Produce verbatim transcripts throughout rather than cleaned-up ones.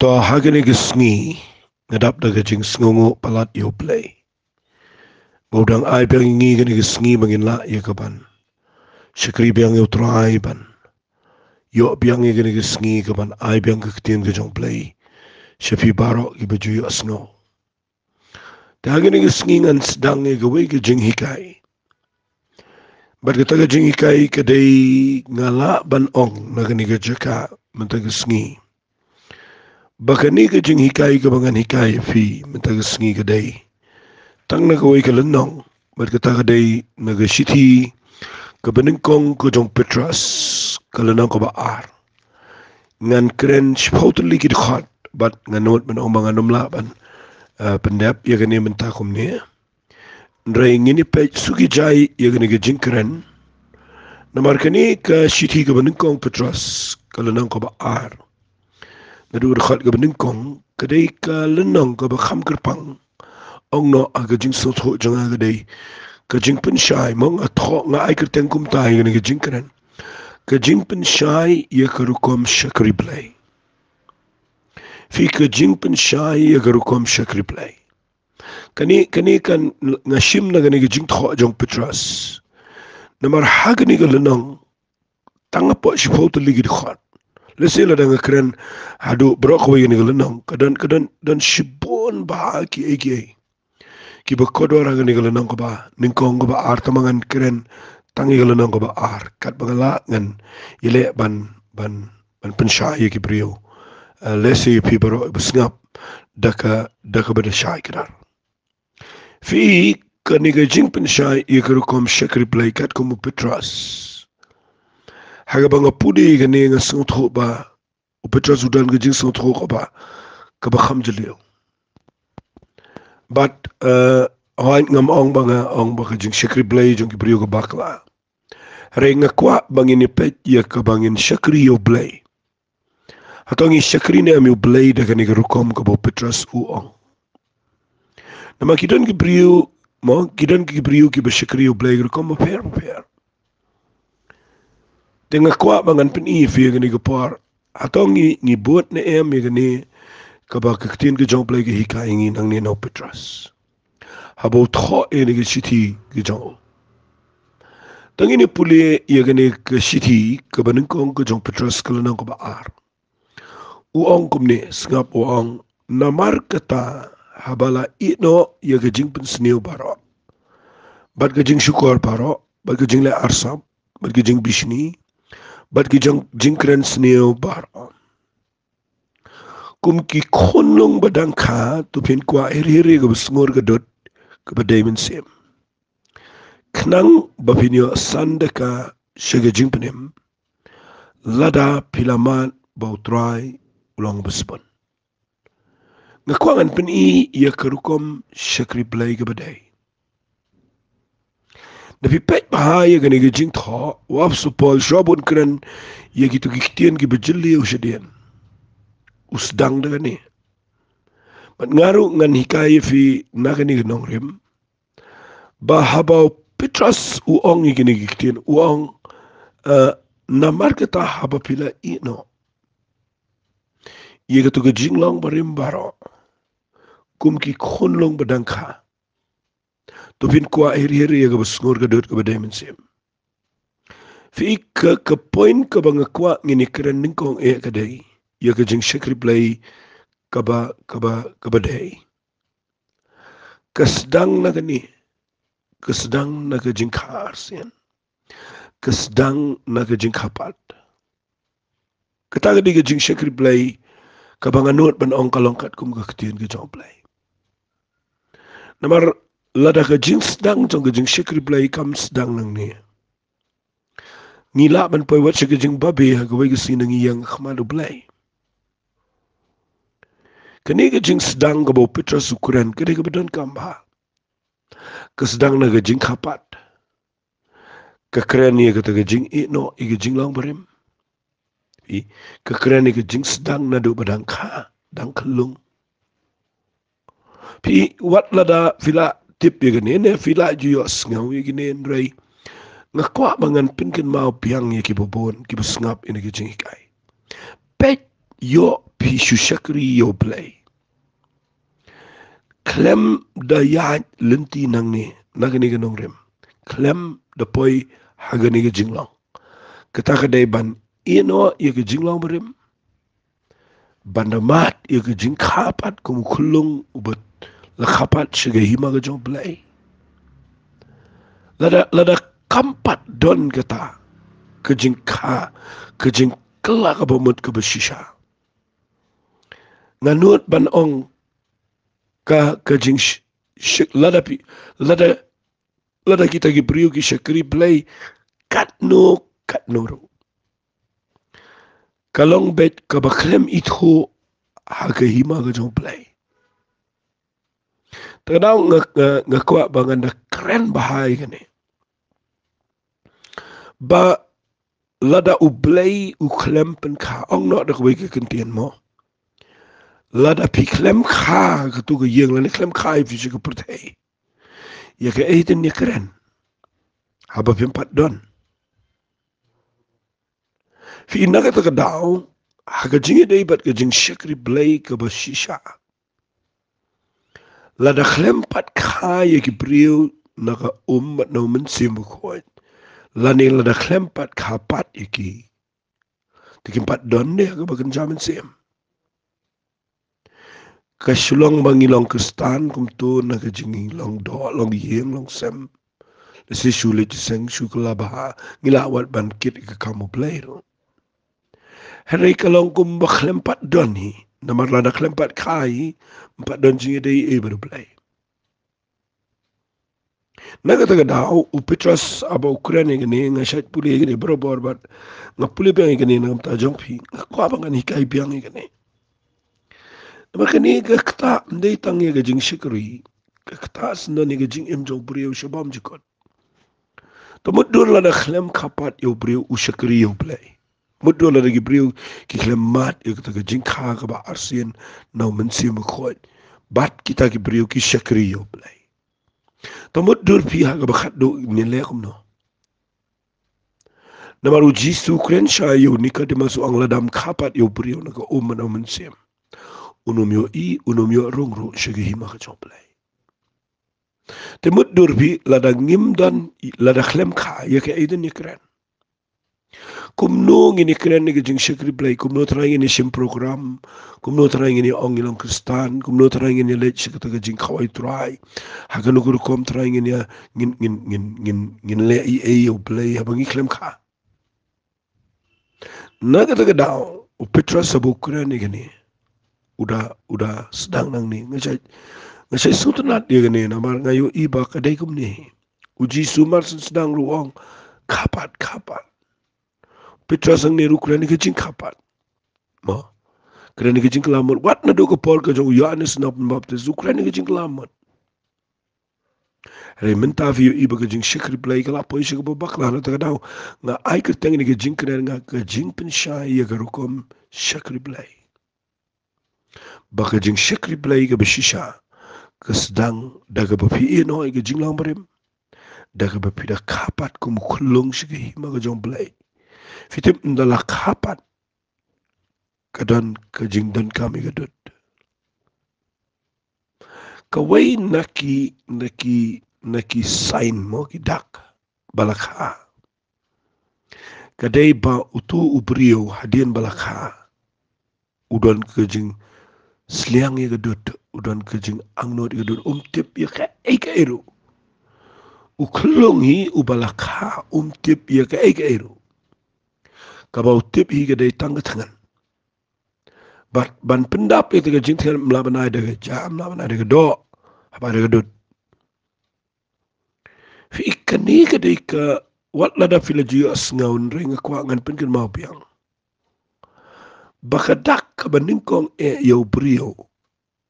To ha kane ka sngi nga dap da ka jingsngewnguh palat ïa U Blei ba u dang ai biang ïa ngi kane ka sngi ba ngin lah ïa ka ban shakri biang ïa U Trai, ban ïoh biang ïa kane ka sngi ka ban ai biang ka ktien ka jong U Blei sha phi baroh kiba ju ïohsngew. Te ha kane ka sngi ngan sdang ïa kawei ka jinghikai. Bad kata ka jinghikai ka dei, nga lah ban ong na kane ka jaka mynta ka sngi ba kane ka jinghikai kaba ngan hikai ïa phi mynta ka sngi ka dei tang na kawei ka lynnong, bad kata ka dei na ka shithi kaba nyngkong ka jong u Petros, ka lynnong kaba ar. Ngan kren shiphew tylli ki dkhot bad ngan nud ban ong ba ngan ym lah ban, eh, pyndep ïa kane mynta kumne. Hynrei ngin ïa peit shuh ki jai ïa kane ka jingkren. Namar kane ka shithi kaba nyngkong Petros, ka lynnong kaba ar, naduh u dkhot kaba nyngkong, ka dei ka lynnong kaba kham kyrpang. Ong noh ha ka jingsngewthuh jong nga ka dei ka jingpynshai, mo, nga thoh, nga ai kyrteng kumta ïa kane ka jingkren: ka jingpynshai ïa ka rukom shakri Blei. Phi, ka jingpynshai ïa ka rukom shakri Blei. Kane, kane kan, nga shim na kane ka jingthoh jong u Petros. Namar ha kane ka lynnong tang hapoh shiphew tylli ki dkhot. Lehse lada nga kren haduh baroh kawei kane ka lynnong, ka don, ka don, don shibun bha kiei kiei kiba kordor ha kane ka lynnong kaba nyngkong, kaba ar, tangba ngan kren tang ïa ka lynnong kaba ar katba nga lah, ngan ïaleh ban, ban, ban pynshai ïa ki briew. Eh, lehse ïa phi baroh ba sngap da ka, da kaba da shai kdar. Phi, kane ka jingpynshai ïa ka rukom shakri Blei katkum u Petros, ha kaba nga pule kane nga sngewthuh ba u Petros u don ka jingsngewthuh kaba, kaba kham jylliew. Bad, eh, hooid, ngam ong ba nga ong ba ka jingshakri Blei jong ki briew ka bakla. Hynrei nga kwah ba ngin ïa peit ïa kaba ngin shakri ïa U Blei. Hato ngi shakri ne em ïa U Blei da kane ka rukom kaba u Petros u ong? Namar ki don ki briew, mo, ki don ki briew kiba shakri ïa U Blei ka rukom bapher bapher. Te nga kwah ba ngan pyni ïa phi ïa kane ka por, hato ngi, ngi bud ne em ïa kane kaba ka ktien ka jong U Blei ka hikai ïa ngi nangne na u Petros haba u thoh ïa kane ka shithi ka jong u. Tang ngin ïa pule ïa kane ka shithi kaba nyngkong ka jong u Petros, ka lynnong kaba ar. U ong kumne, sngap, u ong: Namar kata, haba la ïeh noh ïa ka jingpynsniew baroh, bad ka jingshukor baroh, bad ka jingleh arsap, bad ka jingbishni, bad ka jing, jingkren sniew baroh, kum ki khunlung ba dang kha, to phin kwah hir hir ïa kaba sngur ka dud kaba dei mynsiem, khnang ba phin ïoh san da ka sha ka jingpynim, lada phi la mad ba U Trai u long ba sbun. Nga kwah ngan pyni ïa ka rukom shakri Blei kaba dei. Da phi peit bha ïa kane ka jingthoh, u Apostol Paul shuwa ba un kren ïa kito ki ktien kiba jylliew shadien, u sdang da kane. Bad nga ruh ngan hikai ïa phi na kane ka nongrim ba haba u Petros u ong ïa kine ki ktien, u ong, eh, namar kata haba phi la ïeh noh ïa kato ka jinglong barim baroh, kum ki khunlung ba dang kha, to phin kwah hir hir ïa kaba sngur ka dud kaba dei mynsiem. Phi, ka, ka point kaba nga kwah ngin ïa kren nyngkong eh ka dei ïa ka jingshakri Blei kaba, kaba, kaba dei. Ka sdang na kane, ka sdang na ka jingkha arsien, ka sdang na ka jingkha pat. Kata ka dei ka jingshakri Blei kaba nga nud ban ong ka long katkum ka ktien ka jong U Blei. Namar lada ka jingsdang jong ka jingshakri Blei kam sdang nangne, ngi lah ban poi wat sha ka jingbabe ha kawei ka sngi na ngi ïeng ha khmat U Blei. Kane ka jingsdang kaba u Petros u kren ka dei kaba donkam bha. Ka sdang na ka jingkha pat. Ka kren ïa kata ka jingïeh noh ïa ka jinglong barim. Phi, ka kren ïa ka jingsdang naduh ba dang kha, dang khyllung. Phi, wat lada phi la tip ïa kine ne phi la ju ïohsngew ïa kine, hynrei nga kwah ba ngan pynkynmaw biang ïa kiba bun kiba sngap ïa kane ka jinghikai. Peit, ïoh phi shu shakri ïa U Blei. Khlem da ïaid lynti nangne, na kane ka nongrim. Khlem da poi ha kane ka jinglong. Kata ka dei ban ïehnoh ïa ka jinglong barim. Ban da mad ïa ka jingkha pat kum u khyllung uba la kha pat sha ka hima ka jong U Blei. Lada, lada kam pat don kata ka jingkha, ka jingkylla kaba mut kaba shisha. Nga nud ban ong ka, ka jing sh-, sh-, lada phi, lada, lada kita ki briew ki shakri Blei katno, katno ruh. Ka long beit kaba khlem ithuh ha ka hima ka jong U Blei. Te nga, nga, nga kwah ba ngan da kren bha ïa kane. Ba lada U Blei u khlem pynkha, ong noh da kawei ka kyntien mo. Lada phi khlem kha ha katu ka ïing, lane khlem kha ïa phi sha ka pyrthei, ïa kaei te ngin ïa kren haba phim pat don? Phi, na kata ka daw, ha ka jingïadei bad ka jingshakri Blei kaba shisha, lada khlem pat kha ïa ki briew na ka um bad na U Mynsiem Bakhuid, lane lada khlem pat kha pat ïa ki, te kim pat don de ha kaba kynja mynsiem. Ka shu long ba ngi long Khristan kumto na ka jinglong doh, long ïing, long sem. Lehse shu leit seng, shu kylla bha, ngi lah wat ban kit ïa ka kam U Blei ruh. Hynrei ka long kumba khlem pat don hi, namar lada khlem pat kha hi, ym pat don jingïadei ei bad U Blei. Na kata ka daw, u Petros haba u kren ïa kane, nga shait pule ïa kane barabor bad nga pule biang ïa kane na ka bynta jong phi, nga kwah ba ngan hikai biang ïa kane. Namar kane ka ktah ym dei tang ïa ka jingshakri, ka ktah syndon ïa ka jingim jong u briew sha bymjukut. Te mutdur lada khlem kha pat ïa u briew u shakri ïa U Blei. Mutdur lada ki briew ki khlem mad ïa kata ka jingkha kaba arsien na U Mynsiem Bakhuid, bad kita ki briew ki shakri ïa U Blei. Te mutdur phi, ha kaba khatduh ngin leh kumno? Namar u Jisu u kren shai ïa u Nikodemus, u ong lada ym kha pat ïa u briew na ka um bad na U Mynsiem, un ym ïohi, un ym ïoh rung ruh sha ka hima ka jong U Blei. Te mutdur phi, lada ngim don, lada khlem kha, ïa kaei te ngin ïa kren? Kumno ngin ïa kren ïa ka jingshakri Blei? Kumno trai ngin ïa shim program? Kumno trai ngin ïa ong ngi long Khristan? Kumno trai ngin ïa leit sha kata ka jingkhawai Trai? Ha kano ka rukom trai ngin ïa, ngin, ngin, ngin, ngin, ngin leh ei ei ïa U Blei haba ngi khlem kha? Na kata ka daw, u Petros haba u kren ïa kane, u da, u da sdang nangne. Nga shait, nga shait sngewtynnat ïa kane, namar nga ïohi ba ka dei kumne. U Jisu mar shu sdang ruh u ong, kha pat, kha pat. Petros hangne ruh u kren ïa ka jingkha pat. Mo. Kren ïa ka jingkylla mut. Wat naduh ka por ka jong u Ïoannis Nongpynbaptis, u kren ïa ka jingkylla mut. Hynrei mynta phi ïohi ba ka jingshakri Blei ka la poi sha kaba bakla. Na kata ka daw nga ai kyrteng ïa ka jingkren, nga ka jingpynshai ïa ka rukom shakri Blei. Ba ka jingshakri Blei kaba shisha ka sdang da kaba phi ïehnoh ïa ka jinglong barim, da kaba phi da kha pat kum u khyllung sha ka hima ka jong U Blei. Phi tip, ynda la kha pat ka don ka jingdonkam ïa ka dud. Kawei na ki, na ki, na ki sign mo, ki dak ba la kha, ka dei ba uto u briew hadien ba la kha u don ka jingsliang ïa ka dud, u don ka jingangnud ïa ka dud, um tip ïa kaei kaei ruh. U khyllung hi uba la kha um tip ïa kaei kaei ruh. Kaba u tip hi ka dei tang ka thngan. Bad ban pyndap ïa ka jingthngan, ym lah ban ai da ka ja, ym lah ban ai da ka doh, haba da ka dud. Phi, kane ka dei ka, wat lada phi la ju ïohsngew, hynrei nga kwah ngan pynkynmaw biang ba ka dak kaba nyngkong eh ïa u briew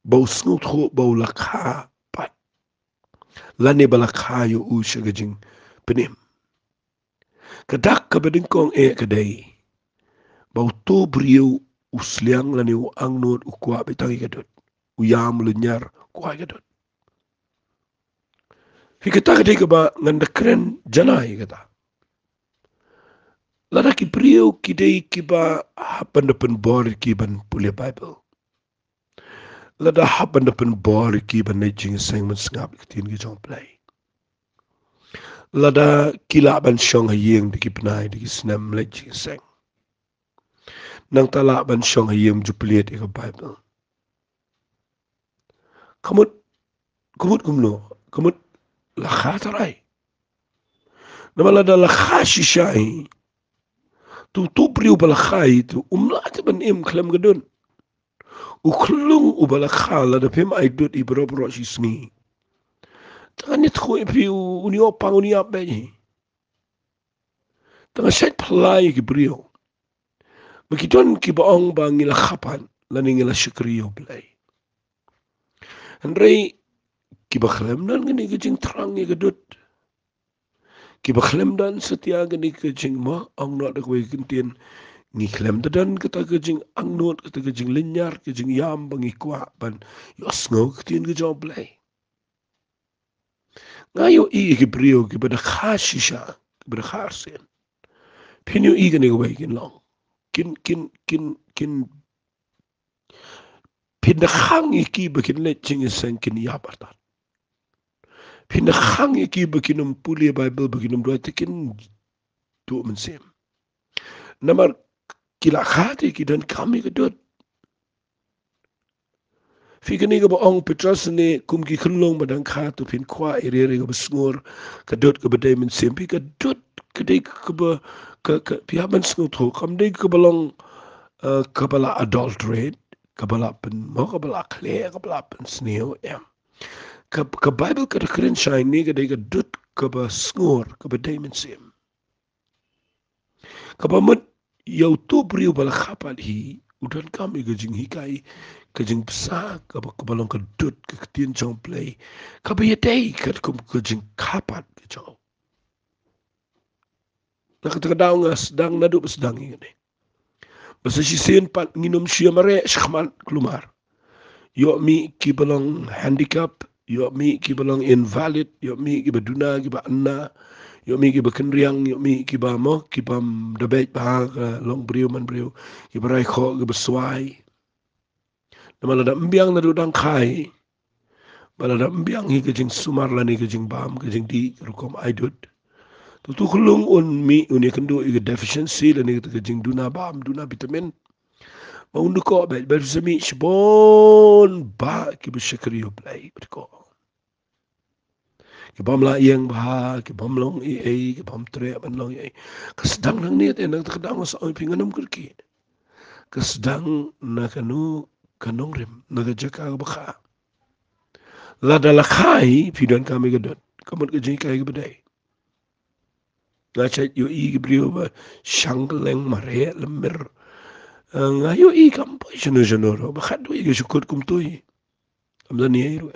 ba u sngewthuh ba u la kha pat, lane ba la kha ïa u sha ka jingpynim. Ka dak kaba nyngkong eh ka dei ba uto u briew u sliang lane u angnud, u kwah beit tang ïa ka dud, u ïam, u lynñiar, u kwah ïa ka dud. Phi, kata ka dei kaba ngan da kren janai ïa kata. Lada ki briew ki dei kiba hap ban da pynbor ïa ki ban pule Baibl. Lada hap ban da pynbor ïa ki ban leit jingïaseng ban sngap ïa ka ktien ka jong U Blei. Lada ki lah ban shong ha ïing da ki bnai da ki snem leit jingïaseng. Nangta lah ban shong ha ïing ju pule ïa ka Baibl. Ka mut, ka mut kumno, ka mut la kha tharai. Namar lada la kha shisha hi, to uto u briew uba la kha hi to um lah te ban im khlem ka dud. U khyllung uba la kha lada phim ai dud hi baroh baroh shi sngi, tang ngan ïathuh ïa phi, u, une u pang une u ap beit hi. Tang shait phylla ïa ki briew. Ba ki don kiba ong ba ngi la kha pat lane ngi la shakri ïa U Blei. Hynrei kiba khlem don kane ka jingthrang ïa ka dud, kiba khlem don satia kane ka jingmo angnud da kawei ka ktien, ngi khlem da don kata ka jingangnud, kata ka jinglynñiar, ka jingïam ba ngi kwah ban ïohsngew ka ktien ka jong U Blei. Nga ïohi ïa ki briew kiba da kha shisha, kiba da kha arsien. Phin ïohi kane kawei kin long, kin, kin, kin, kin, phin da khang ïa ki ba kin leit jingïaseng kin ïap artat. Phin da khang ïa ki ba kin ym pule Baibl, ba kin ym duwai, te kin duh mynsiem. Namar ki la kha te ki donkam ïa ka dud. Phi, kane kaba ong u Petros ne, kum ki khyllung ba dang kha to phin kwah ïa ri ri kaba sngur, ka dud kaba dei mynsiem. Phi, ka dud ka dei kaba, ka, ka, phi hap ban sngewthuh, kam dei kaba long, eh, kaba la adulterate, kaba la pynmo, kaba la khleh, kaba la pynsniew, em. Ka, ka Baibl ka da kren shai ne ka dei ka dud kaba sngur, kaba dei mynsiem. Kaba mut ïa uto u briew ba la kha pat hi, u donkam ïa ka jinghikai, ka jingbsa, kaba, kaba long ka dud, ka ktien jong U Blei, kaba ïadei katkum ka jingkha pat ka jong u. Na kata ka daw nga sdang naduh ba sdang ïa kane. Ba sa shisien pat ngin ym shim mareh shakhmat kulmar. Ïoh mih kiba long handicap, ïoh mih kiba long invalid, ïoh mih kiba duna, kiba anna, ïoh mih kiba kynriang, ïoh mih kiba mo, kiba ym da beit bha, ka long briew man briew, kiba rai khoh, kiba swai. Namar lada ym biang naduh dang kha hi, ba lada ym biang hi ka jingsumar lane ka jingbam, ka jingdih, ka rukom ai dud, to uto u khyllung un mih, un ïakynduh ïa ka deficiency lane ka jingduna bam, duna vitamin. Ba un da koh beit, bad sa mih shibun bah kiba shakri ïa U Blei, bad koh. Ki bym lah ïeng bha, ki bym long ei ei, ki bym treh ban long ei ei. Ka sdang nangne te, nangta ka daw nga sa ong ïa phi, ngan ym kyrkieh. Ka sdang na kano ka nongrim, na ka jaka kaba kha. Lada la kha hi, phi donkam ïa ka dud, ka mut ka jinghikai kaba dei. Nga shait ïohi ki briew ba shang kylleng, mareh, lymmer. Eh, nga ïohi kam poi shano shano ruh, ba khatduh ïa ka shakut kumto hi. Kam don ei ei ruh.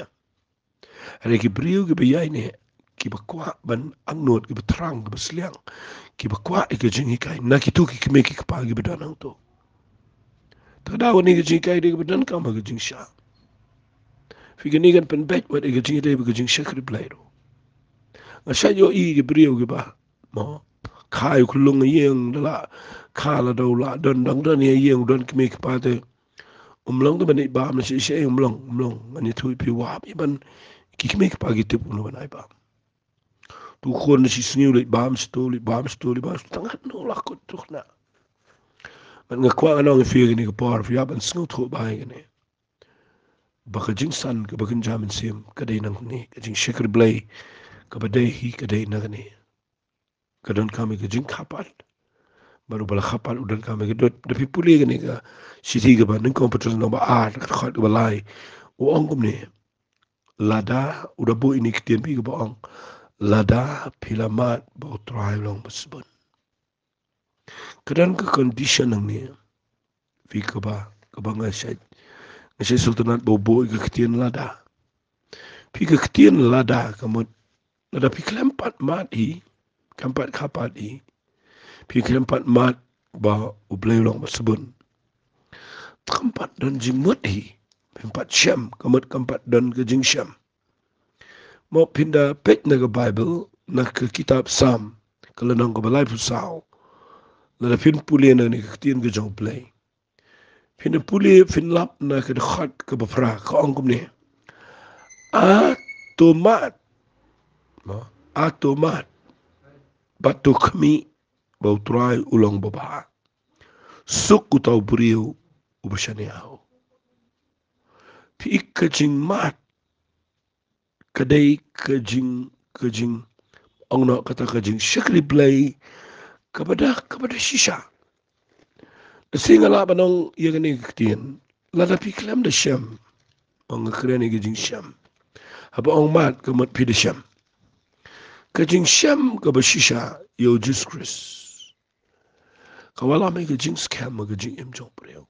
Hynrei ki briew kiba ïaineh, kiba kwah ban angnud, kiba thrang, kiba sliang, kiba kwah ïa ka jinghikai, na kito ki kmie ki kpa kiba don hangto. Te ka daw kane ka jinghikai dei kaba donkam ha ka jingshah. Phi, kane kan pynbeit wat ïa ka jingïadei bad ka jingshakri Blei ruh. Nga shait ïohi ki briew kiba, mo, kha ïa u khyllung ha ïing, da la kha, lada u la don, dang don ha ïing, u don kmie kpa te, um long te ban leit bam, leit shaei shaei, um long, um long. Ngan ïathuh ïa phi, u ap ïa ban, ki kmie kpa ki tip kumno ban ai bam. To u khun shi sngi u leit bam shato, leit bam shato, leit bam shato, tang katno u la kut, to kane. Bad nga kwah ngan ong ïa phi kane ka por, phi hap ban sngewthuh bha ïa kane, ba ka jingsan kaba kynja mynsiem ka dei nangne, ka jingshakri Blei kaba dei hi ka dei nangne. Ka donkam ïa ka jingkha pat. Bad uba la kha pat u donkam ïa ka dud. Da phi pule kane ka shithi kaba nyngkong Petros lynnong ba ar, ka dkhot kaba lai, u ong kumne: Lada, u da buh ïa kane ka ktien phi, kaba ong: Lada phi la mad ba U Trai u long ba sbun. Ka don ka condition nangne, phi, kaba, kaba nga shait, nga shait sngewtynnat ba u buh ïa ka ktien lada. Phi, ka ktien lada ka mut, lada phi khlem pat mad hi, khlem pat kha pat hi, phi khlem pat mad ba U Blei u long ba sbun, te kam pat don jingmut hi. Phim pat shem, ka mut kam pat don ka jingshem. Mo, phin da peit na ka Baibl, na ka kitab Salm, ka lynnong kaba laiphew saw, Lada phin pule na kane ka ktien ka jong U Blei, phin pule, phin lap na ka dkhot kaba phra, ka ong kumne: A to mad, mo, a to mad bad to khmih ba U Trai u long babha. Suk uta u briew uba shaniah. Phi i, ka jingmad ka dei ka jing, ka jing, ong noh kata, ka jingshakri Blei kaba da, kaba da shisha. Te nga lah ban ong ïa kane ka ktien, lada phi khlem da shem, ong, nga kren ïa ka jingshem. Haba ong mad, ka mut phi da shem. Ka jingshem kaba shisha ïa U Jisu Khrist ka wallam ïa ka jingskhem ha ka jingim jong u briew.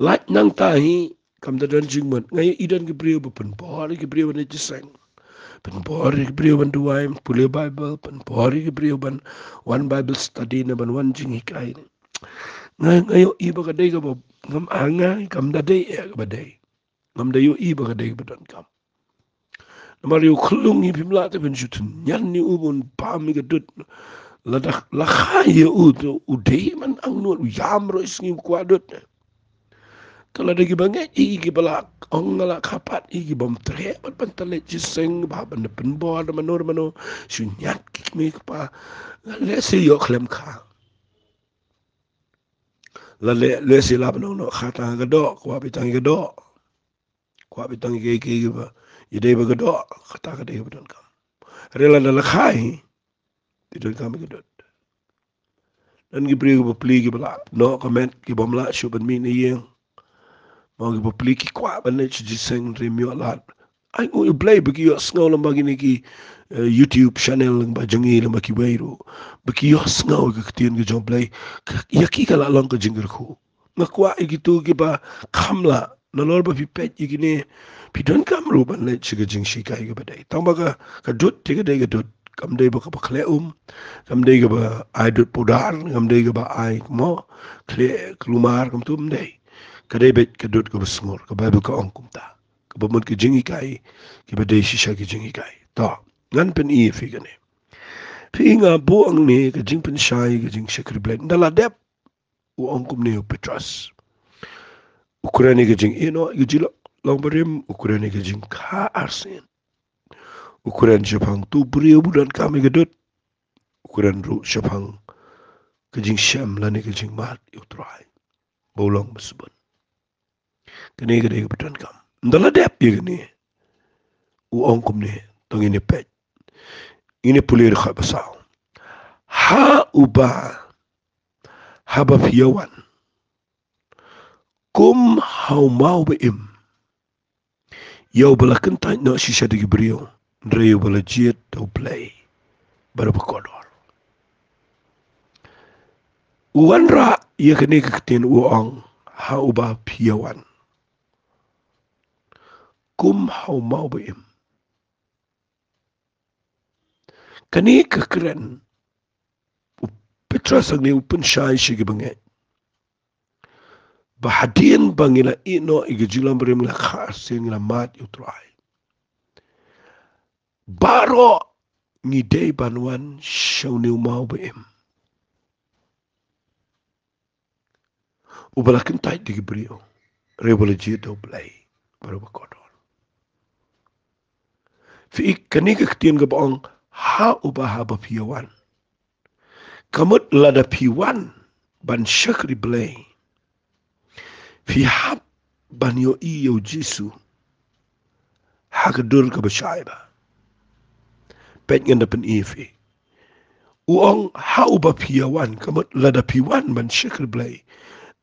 Lait nangta hi, kam da don jingmut. Nga ïohi don ki briew ba pynbor ïa ki briew ban leit jingïaseng, pynbor ïa ki briew ban duwai, pule Baibl, pynbor ïa ki briew ban wan Bible study ne ban wan jinghikai. Nga, nga ïohi ba ka dei kaba, ngam, ah, nga, kam da dei eh kaba dei. Ngam da ïohi ba ka dei kaba donkam. Namar ïa u khyllung hi, phim lah te phin shu tynñian ïa u ban pam ïa ka dud. Lada la kha ïa u, te u dei ban angnud, u ïam ruh i sngi u kwah dud. Te lada kiba ngeit hi, kiba la ong nga la kha pat hi, ki bym treh bad ban leit jingïaseng, ba ban da pynbor da mano mano, shu ñiad ki kmie ki kpa. Lehse ïoh khlem kha. La leh, lehse lah ban ong noh, kha tang ka doh, kwah beit tang ka doh. Kwah beit tang ïa kiei kiei kiba ïadei bad ka doh, kata ka dei kaba donkam. Hynrei lada la kha hi, te donkam ïa ka dud. Don ki briew kiba plie kiba lah noh ka met, ki bym lah shuh ban mih na ïing. Mo, kiba plie ki kwah ban leit sha jingïaseng hynrei ym ïoh lad. Ai nguh ïa U Blei ba ki ïohsngew lyngba kine ki, eh, YouTube channel lyngba jong ngi, lyngba kiwei ruh. Ba ki ïohsngew ïa ka ktien ka jong U Blei. Ka, ïa ki ka la long ka jingkyrkhu. Nga kwah ïa kito kiba kham lah, nalor ba phi peit ïa kine, phi donkam ruh ban leit sha ka jinghikai kaba dei. Tangba ka, ka dud te ka dei ka dud. Kam dei ba kaba khleh um, kam dei kaba ai dud pudar, kam dei kaba ai, mo, khleh kulmar, kam, ym dei. Ka dei beit ka dud kaba sngur, ka Baibl ka ong kumta. Kaba mut ka jinghikai kiba dei shisha ka jinghikai. To, ngan pyni ïa phi kane. Phi, nga buh hangne ka jingpynshai ka jingshakri Blei. Ynda la dep, u ong kumne u Petros. U kren ïa ka jingïehnoh ïa ka jinglong, long barim, u kren ïa ka jingkha arsien. U kren shaphang uto u briew ba donkam ïa ka dud. U kren ruh shaphang ka jingshem lane ka jingmad ïa U Trai ba u long ba sbun. Kane ka dei kaba donkam. Ynda la dep ïa kane, u ong kumne, to ngin ïa peit. Ngin ïa pule dkhot ba saw. Ha uba, haba phi ïa wan, kum ha u maw ba im, ïa uba la kyntait noh shisha da ki briew, hynrei uba la jied da U Blei baroh ba kordor. U wanrah ïa kane ka ktien, u ong, ha uba phi ïa wan, kum ha u maw ba im. Kane ka kren, u Petros hangne u pynshai sha ki bangeit ba hadien ba ngi la ïehnoh ïa ka jinglong barim, ngi la kha arsien, ngi la mad ïa U Trai, baroh ngi dei ban wan sha une u maw ba im, uba la kyntait da ki briew, hynrei uba la jied da U Blei baroh ba kordor. Phi i, kane ka ktien kaba ong, ha uba, haba phi ïa wan, ka mut lada phi wan ban shakri Blei, phi hap ban ïohi ïa U Jisu ha ka dur kaba shai bha. Peit, ngan da pyni ïa phi. U ong ha uba phi ïa wan, ka mut lada phi wan ban shakri Blei,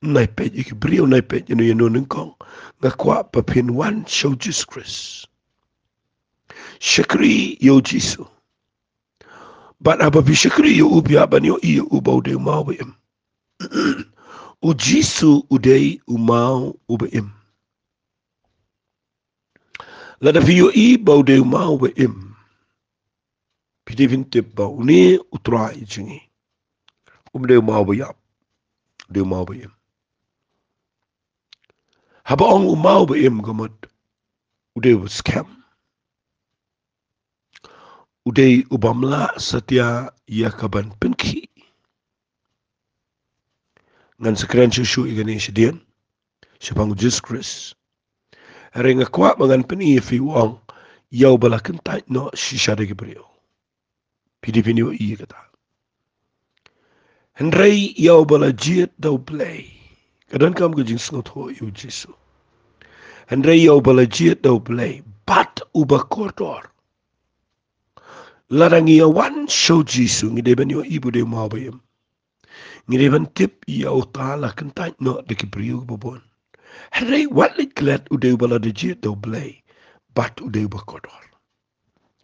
nai peit ïa ki briew, nai peit ïano ïano nyngkong. Nga kwah ba phin wan sha U Jisu Khrist. Shakri ïa U Jisu. Bad haba phi shakri ïa u, phi hap ban ïohi ïa u ba u dei u maw ba im. U Jisu u dei u maw uba im. Lada phi ïohi ba u dei u maw uba im, phi dei phin tip ba une U Trai jong ngi um dei u maw ba ïap, u dei u maw ba im. Haba ong u maw ba im, ka mut u dei uba skhem. U dei u bym lah satia ïa ka ban pynkhih. Ngan sa kren shuh shuh ïa kane shadien shaphang u Jisu Khrist. Hynrei nga kwah ba ngan pyni ïa phi, u ong, ïa uba la kyntait noh shisha da ki briew. Phi dei phin ïohi ïa kata. Hynrei ïa uba la jied da U Blei. Ka donkam ka jingsngewthuh ïa u Jisu. Hynrei ïa uba la jied da U Blei bad uba kordor. Lada ngi ïa wan sha u Jisu, ngi dei ban ïohi ba u dei u maw ba im. Ngi dei ban tip ïa uta la kyntait noh da ki briew kiba bun. Hynrei wat leit klet, u dei uba la da jied da U Blei bad u dei uba kordor.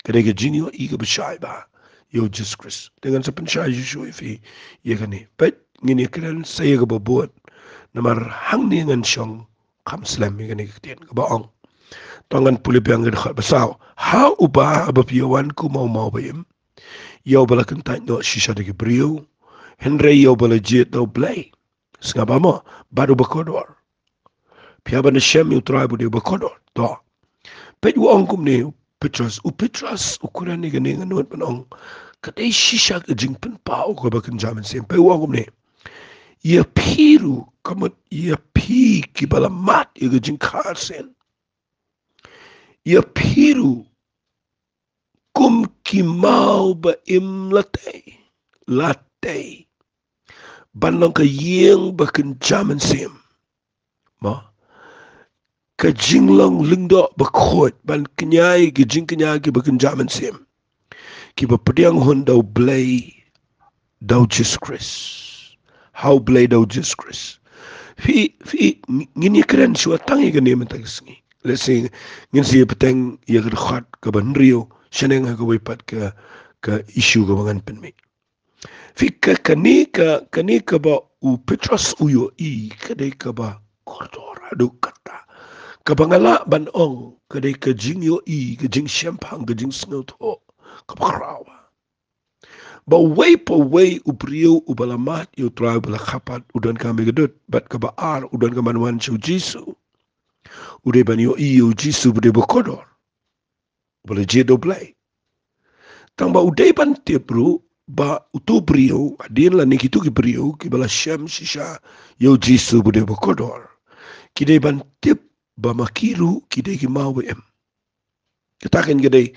Ka dei ka jingïohi kaba shai bha ïa u Jisu Khrist. Te ngan sa pynshai shuh shuh ïa phi ïa kane. Peit, ngin ïa kren sa ïa kaba bud. Namar hangne ngan shong kham slem ïa kane ka ktien kaba ong. To ngan pule biang ka dkhot ba saw. Ha uba, haba phi ïa wan kum u maw ba im, ïa uba la kyntait noh shisha da ki briew, hynrei ïa uba la jied da U Blei. Sngap bha mo, bad uba kordor. Phi hap ban shem ïa u Trai ba u dei uba kordor. To. Peit, u ong kumne u Petros, u Petros u kren ïa kane, nga nud ban ong, ka dei shisha ka jingpynpaw kaba kynja mynsiem. Peit, u ong kumne, ïa phi ruh, ka mut ïa phi kiba la mad ïa ka jingkhar sin, ïa phi ruh kum ki maw ba im, la tei, la tei ban long ka ïing ba kynja mynsiem. Mo, ka jinglong lyngdoh bakhuid, ban kñia ïa ki jingkñia kiba kynja mynsiem, kiba pdiang hun da U Blei, da u Jisu Khrist. Ha U Blei, da u Jisu Khrist. Phi, phi, ng-, ngin ïa kren shuwa tang ïa kane mynta ka sngi. Lehse ngin sa ïa bteng ïa ka dkhot kaba hynriew shaneng ha kawei pat ka, ka issue kaba ngan pynmih. Phi, ka, kane ka, kane kaba u Petros u ïohi, ka dei kaba kordor haduh katta. Kaba nga lah ban ong, ka dei ka jingïohi, ka jingshemphang, ka jingsngewthuh kaba khraw. Ba uwei pa uwei u briew uba la mad ïa u Trai, uba la kha pat, u donkam ïa ka dud. Bad kaba ar, u donkam ban wan sha u Jisu. U dei ban ïohi ïa u Jisu ba u dei uba kordor, uba la jied da U Blei. Tang ba u dei ban tip ruh ba uto u briew, hadien lane kito ki briew kiba la shem shisha ïa u Jisu ba u dei uba kordor, ki dei ban tip ba ma ki ruh ki dei ki maw ba im. Kata kein ka dei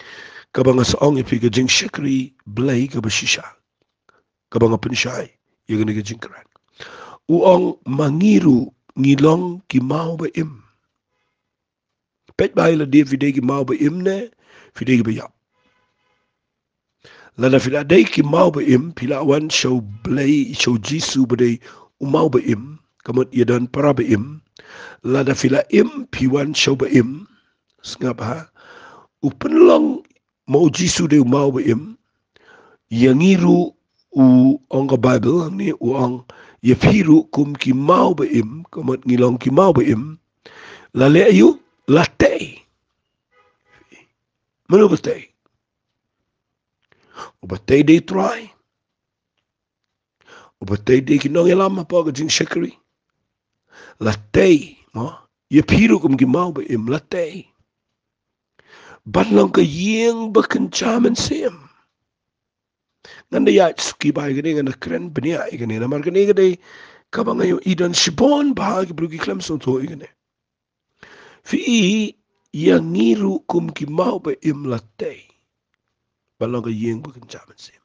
kaba nga sa ong ïa phi, ka jingshakri Blei kaba shisha, kaba nga pynshai ïa kane ka jingkren. U ong, ma ngi ruh ngi long ki maw ba im. Peit bha, lada phi dei ki maw ba im ne phi dei kiba ïap. Lada phi la dei ki maw ba im, phi la wan sha U Blei, sha u Jisu ba dei u maw ba im, ka mut ïa don para ba im. Lada phi la im, phi wan sha u ba im. Sngap bha. U pynlong ma u Jisu dei u maw ba im. Ïa ngi ruh, u ong ka Baibl hangne, u ong, ïa phi ruh kum ki maw ba im, ka mut ngi long ki maw ba im. La leh aïu? La tei. Mano ba tei? Uba tei dei Trai. Uba tei dei ki nongïalam hapoh ka jingshakri. La tei, mo, ïa phi ruh kum ki maw ba im, la tei ban long ka ïing ba kynja mynsiem. Ngan da ïaid suki bha ïa kane, ngan da kren bniah ïa kane, namar kane ka dei kaba nga ïohi don shibun bha ki briew ki khlem sngewthuh ïa kane. Phi i, ïa ngi ruh kum ki maw ba im, la tei ban long ka ïing ba kynja mynsiem.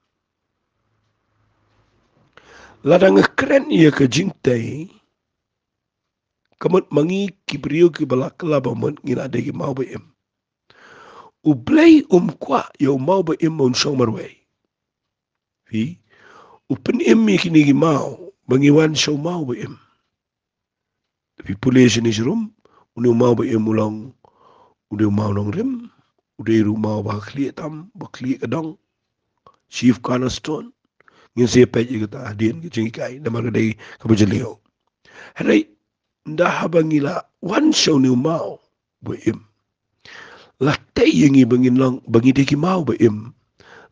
Lada nga kren ïa ka jingtei, ka mut ma ngi ki briew kiba la kylla ba mut ngi la dei ki maw ba im. U Blei um kwah ïa u maw ba im un shong marwei. Phi, u pynim ïa kine ki maw ba ngi wan sha u maw ba im. Phi pule shane sharum, une u maw ba im u long, u dei u maw nongrim, u dei ruh u maw ba khlieh tam, ba khlieh ka dong. Chief cornerstone. Ngin sa ïa peit ïa kata hadien ka jinghikai, namar ka dei kaba jylliew. Hynrei ynda haba ngi la wan sha une u maw ba im, la tei ïa ngi ba ngin long, ba ngi dei ki maw ba im.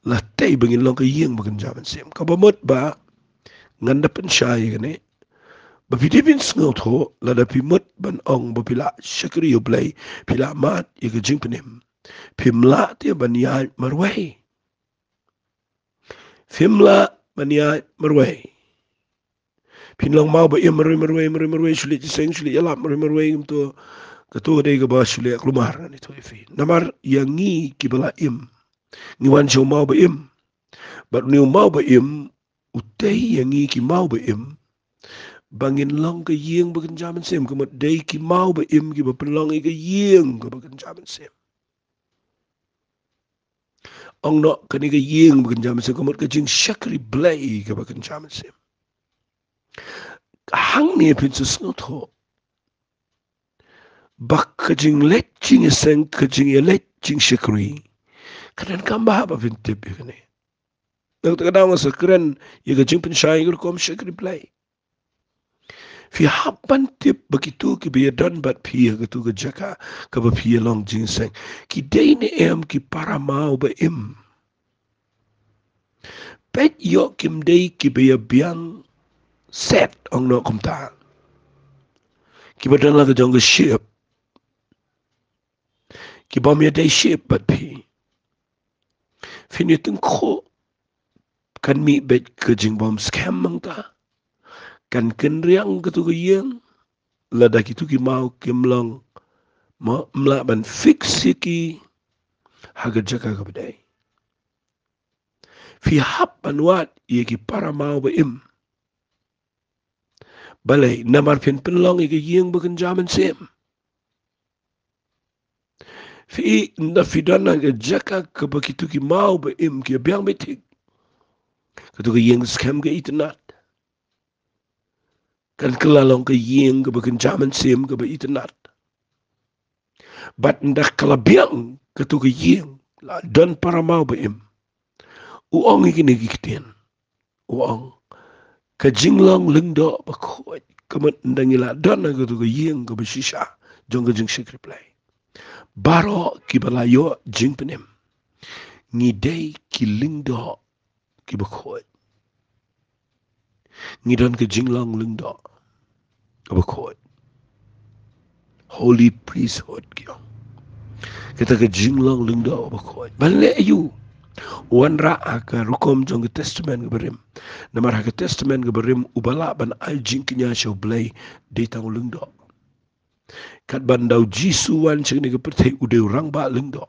La tei ba ngin long ka ïing ba kynja mynsiem. Kaba mut ba ngan da pynshai ïa kane, ba phi dei phin sngewthuh, lada phi mut ban ong ba phi la shakri ïa u Blei, phi la mad ïa ka jingpynim, phim lah te ban ïaid marwei. Phim lah ban ïaid marwei. Phin long maw ba im marwei marwei, marwei marwei, shu leit jingïaseng, shu leit ïalap marwei marwei, kumto. Kato ka dei kaba shu leh kulmar ngan ïathuh ïa phi. Namar ïa ngi kiba la im, ngi wan sha u maw ba im. Bad une u maw ba im u tei ïa ngi ki maw ba im ba ngin long ka ïing ba kynja mynsiem. Ka mut dei ki maw ba im kiba pynlong ïa ka ïing kaba kynja mynsiem. Ong noh, kane ka ïing ba kynja mynsiem, ka mut ka jingshakri Blei kaba kynja mynsiem. Hangne phin sa sngewthuh ba ka jingleit jingïaseng, ka jingïaleit jingshakri, ka donkam bha ba phin tip ïa kane. Na kata ka daw nga sa kren ïa ka jingpynshai ka rukom shakri Blei. Phi hap ban tip ba kito kiba ïadon bad phi ha kato ka jaka kaba phi ïa long jingïaseng, ki dei ne em ki para maw ba im? Peit, ïoh kim dei kiba ïa biang set, ong noh kumta, kiba don la ka jong ka ship, kibym ïadei ship bad phi. Phin ïa tyngkhuh, kan mih beit ka jingbymskhem hangta. Kan kynriang kato ka ïing lada kito ki maw kim long, ma, ym lah ban fix ïa ki ha ka jaka kaba dei. Phi hap ban wad ïa ki para maw ba im. Balei? Namar phin pynlong ïa ka ïing ba kynja mynsiem. Phi, ynda phi don ha ka jaka kaba kito ki maw ba im ki ïa biang beit thik, kato ka ïing skhem ka itynnad. Kan kylla long ka ïing kaba kynja mynsiem kaba itynnad. Bad ynda ka la biang kato ka ïing, la don para maw ba im, u ong ïa kine ki ktien. U ong, ka jinglong lyngdoh bakhuid. Ka mut ynda ngi la don ha kato ka ïing kaba shisha jong ka jingshakri Blei, baroh kiba la ïoh jingpynim, ngi dei ki lyngdoh kiba khuid. Ngi don ka jinglong lyngdoh kaba khuid. Holy priesthood ki ong. Kata ka jinglong lyngdoh kaba khuid. Ban leh aïu? Wanrah ha ka rukom jong ka Testament kaba rim. Namar ha ka Testament kaba rim, uba lah ban ai jingkñia sha U Blei dei tang u lyngdoh. Katba ynda u Jisu u wan sha kane ka pyrthei, u dei u rangbah lyngdoh.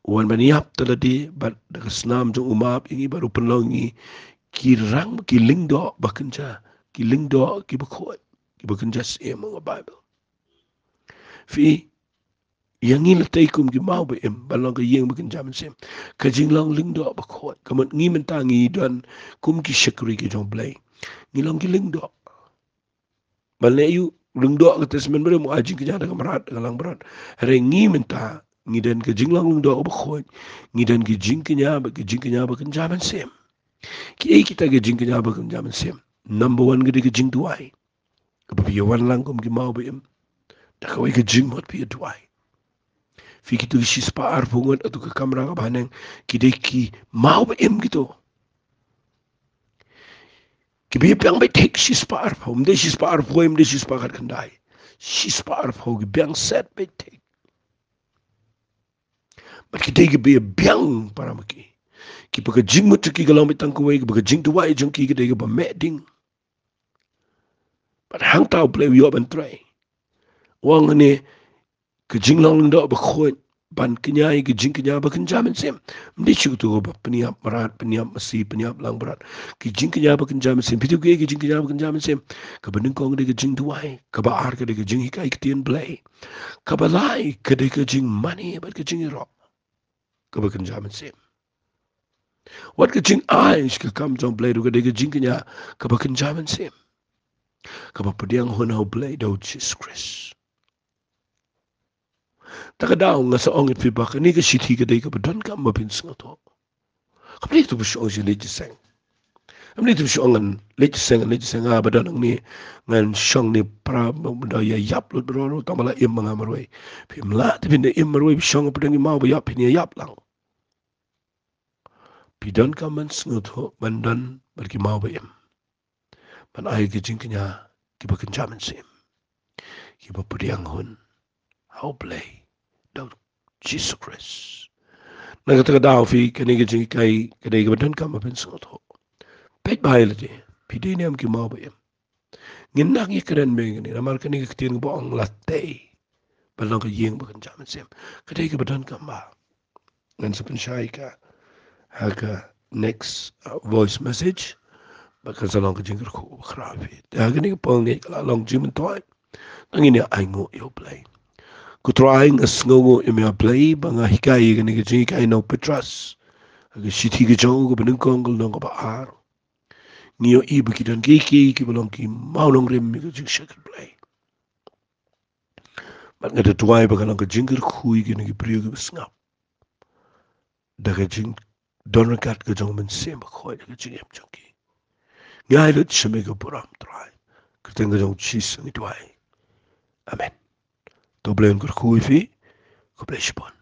U wan ban ïap da lade bad da ka snam jong u map ïa ngi bad u pynlong ïa ngi ki rang, ki lyngdoh ba kynja, ki lyngdoh kiba khuid, kiba kynja siem, ong ka Baibl. Phi, ïa ngi lynti kum ki maw ba im ban long ka ïing ba kynja mynsiem, ka jinglong lyngdoh bakhuid. Ka mut ngi mynta ngi don kum ki shakri ki jong U Blei, ngi long ki lyngdoh. Ban leh aïu? Lyngdoh ka Testament ba rim u ai jingkñia da ka mrad, da ka langbrot. Hynrei ngi mynta ngi don ka jinglong lyngdoh kaba khuid. Ngi don ka jingkñia, ba ka jingkñia ba kynja mynsiem. Kiei kita ki jingkñia ba kynja mynsiem? Number one ka dei ka jingduwai, kaba phi ïa wan lang kum ki maw ba im. Da kawei ka jingmut phi ïa duwai. Phi, kito ki shispah arphew ngut ha kato ka kamra kaba haneng, ki dei ki maw ba im kito. Kiba ïa biang beit thik shispah arphew, ym dei shispah arphew, ym dei shispah khatkhyndai. Shispah arphew ki biang set beit thik. Bad ki dei kiba ïa biang para ma ki, kiba ka jingmut jong ki ka long beit tang kawei, kiba ka jingduwai jong ki ka dei kaba meh ding. Bad hangta U Blei u ïoh ban trei. U ong ne, ka jinglong lyngdoh bakhuid ban kñia ïa ka jingkñia ba kynja mynsiem. Ym dei shuh kato kaba pynïap mrad, pynïap masi, pynïap langbrot. Ka jingkñia ba kynja mynsiem. Phi tip kiei ka jingkñia ba kynja mynsiem? Kaba nyngkong ka dei ka jingduwai, kaba ar ka dei ka jinghikai ktien Blei, kaba lai ka dei ka jingmane bad ka jingïaroh kaba kynja mynsiem. Wat ka jingai sha ka kam jong U Blei ruh ka dei ka jingkñia kaba kynja mynsiem, kaba pdiang hun ha U Blei da U Jisu Khrist. Ta ka daw nga sa ong ïa phi ba kane ka shithi ka dei kaba donkam ba phin sngewthuh. Kam dei to ba shu ong shu leit jingïaseng. Kam dei to ba shu ong ngan leit jingïaseng, ngan leit jingïaseng, ah, ba don hangne ngan shong ne para ba da ïa ïap lut baroh, tang ba la im ma nga marwei. Phim lah te phin da im marwei, phi shong pdeng ki maw ba ïap, phin ïa ïap lang. Phi donkam ban sngewthuh ban don bad ki maw ba im, ban ai ki jingkñia kiba kynja mynsiem, kiba pdiang hun ha U Blei da U Jisu Khrist. Na kata ka daw phi, kane ka jinghikai ka dei kaba donkam ba phin sngewthuh. Peit bha ïa lade, phi dei ne em ki maw ba im? Ngin nang ïakren bad kane namar kane ka ktien kaba ong la tei, ba long ka ïing ba kynja mynsiem. Ka dei kaba donkam ba ngan sa pynshai ka ha ka next uh, voice message. Ba kan sa long ka jingkyrkhu ba khraw phi. Te ha kane ka por ngeit ka la long jingmyntoi. Tang ngin ïa ainguh ïa U Blei. Ko Trai, nga sngewnguh ïa me A Blei ba nga hikai ïa kane ka jinghikai na u Petros ha ka shithi ka jong u kaba nyngkong ka lynnong kaba ar. Ngi ïohi ba ki don kiei kiei kiba long ki mawnongrim ïa ka jingshakri Blei. Bad nga da duwai ba ka long ka jingkyrkhu ïa kine ki briew kiba sngap da ka jingdon ryngkat ka jong u Mynsiem Bakhuid ha ka jingim jong ki. Ngi ai lut sha me ka burom Trai. Kyrteng ka jong U Jisu ngi duwai. Amen. To U Blei un kyrkhu ïa phi. Khublei shibun.